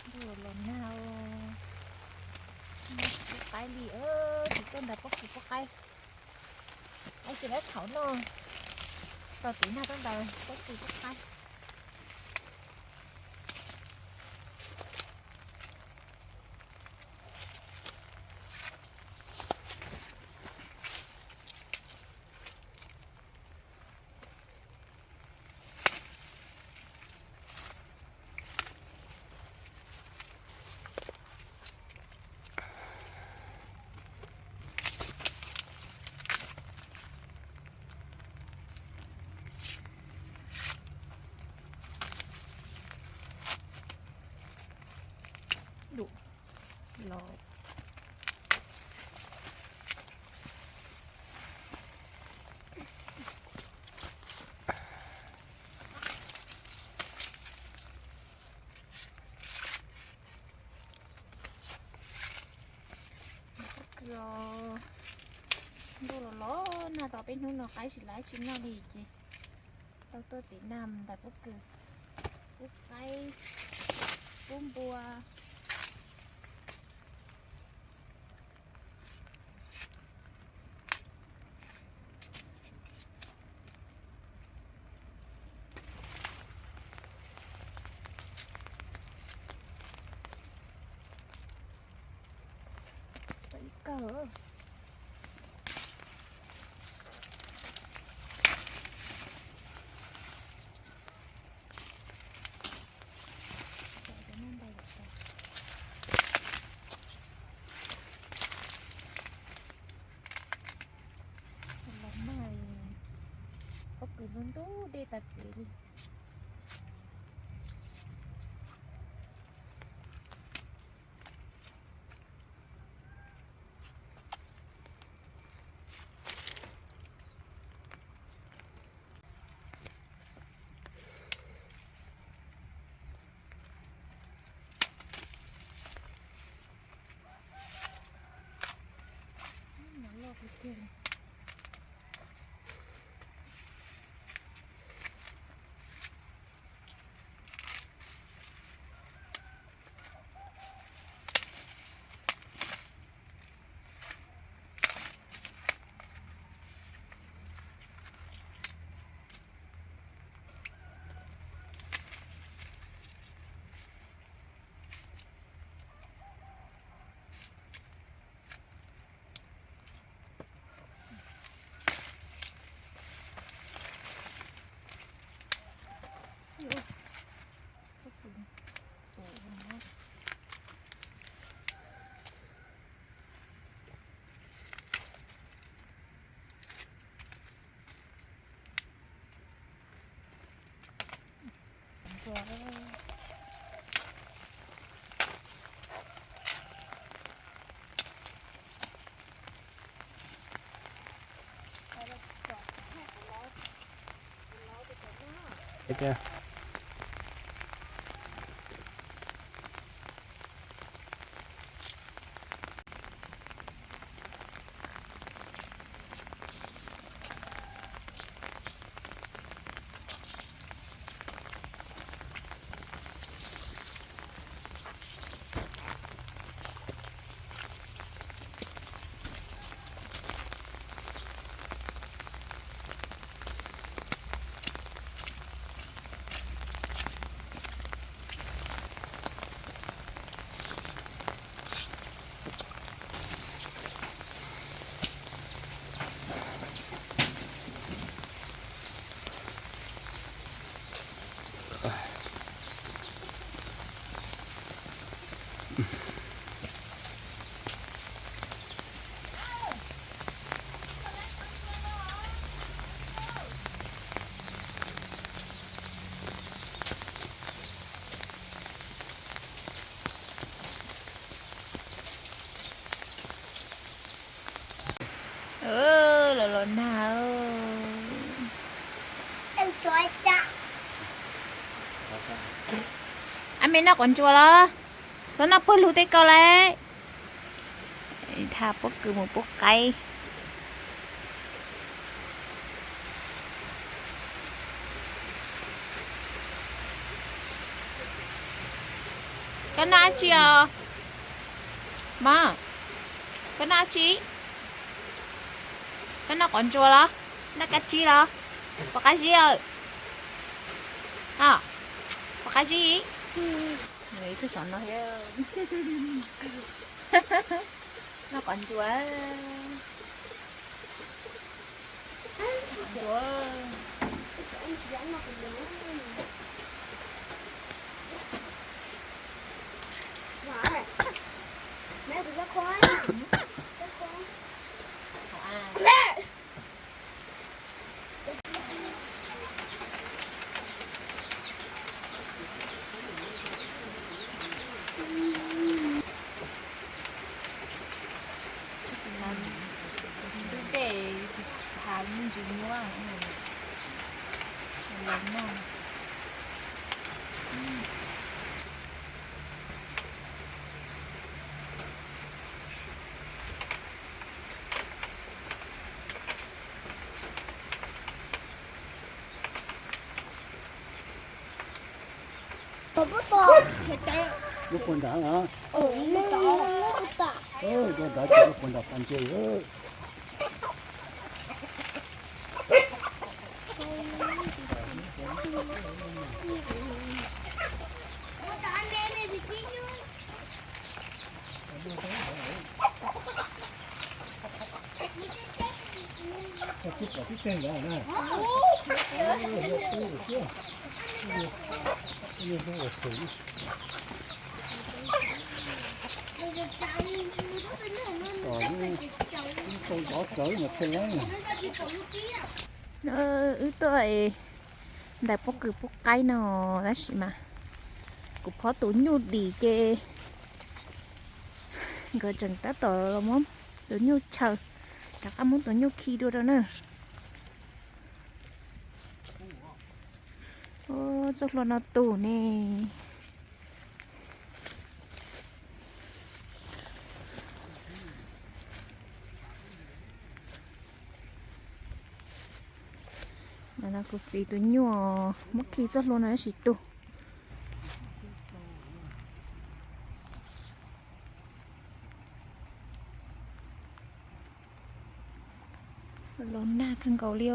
Ntuj los nag, pub qaib li, tsis tuaj ntais pob kws pub qaib. Qaib tsis laib thaum no, tau tiv nag tuaj ntais pob kws pub qaib. Dum los. Pob kws os, ntuj los los nag, tos peb hnub no qaib tsis laib tsis noj li ces tau tuaj tiv nag mus ntais pob kws, pub qaib, pub npua. Ib kawg. Los nag, pob kws ntub ntub dej tas kev li. Los los nag. Ab, me noj quav ntsuas los? Txhob noj puag lug tej ko lauj. Tha pob kws mus pub qaib. Koj noj dab tsi os? Mog, koj noj dab tsi? Koj noj quav ntsuas los? Noj kab tsib los? Puas qab zib os? Puas qab zib? Ib tug xov no thiab. Noj quav ntsuas. Ntub dej, hav me ntsis nyuaj los noj. Lub puag nrad, lub nrad ces lub puag nrad pas ntses. Wb tuaj ntais pob kws pub qaib no, tab sis mas kuv phob tus nyuj dim ces nkawd tseem tab tom los muab tus nyuj chaws, rov qab muab tus nyuj khi dua rau na. Txoj hlua no tus ne. No kuv txiv tus nyuj muab khi txoj hlua no tab sis tus los nag kawg nkaus li.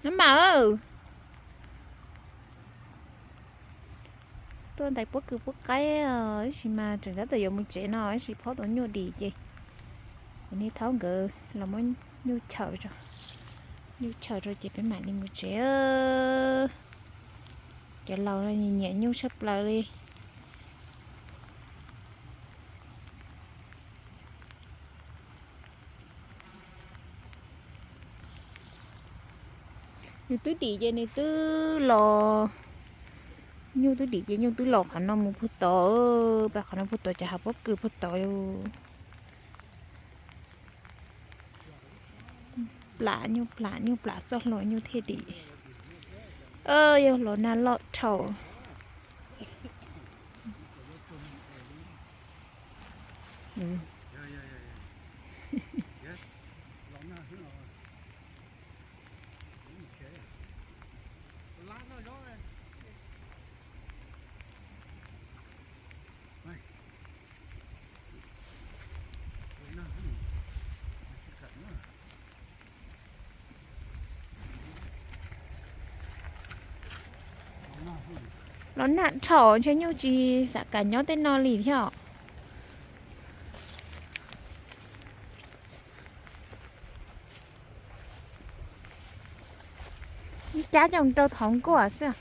Nab mam, tuaj ntais pob kws pub qaib, tab sis mas tseem tab tom yuav mus tsev no, tab sis phob tus nyuj dim ces kuv niaj thaub nkawd los muab nyuj chaws, nyuj chaws rau ces peb mam li mus tsev. Cov laus no nyiam nyuj tshaj plaws li. Nws twb dim ces nws twb los, nyuj twb dim ces nyuj twb los qhov no mus puag tod, pas qhov no puag tod ces hav pob kws puag tod. Plam nyuj plam nyuj plam txoj hlua nyuj thiaj dim. Yog los nag loj dhau. Los nag dhau ntshe nyuj tsis xav kam nyob tej no li thiab. Ib cab coj rau thov nkuaj xwb.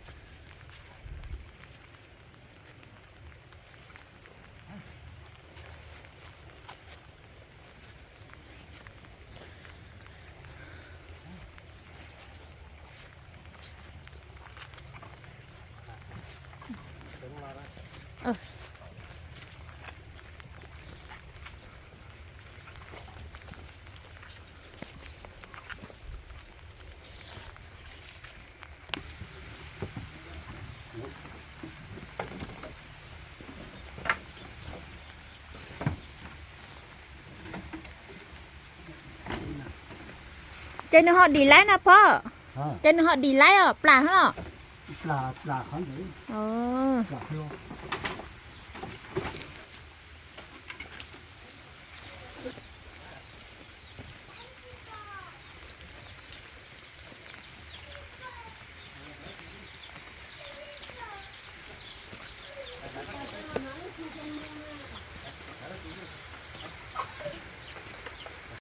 Ces nws ho dim laib na pog? Ces nws ho dim laib os, plam hlo?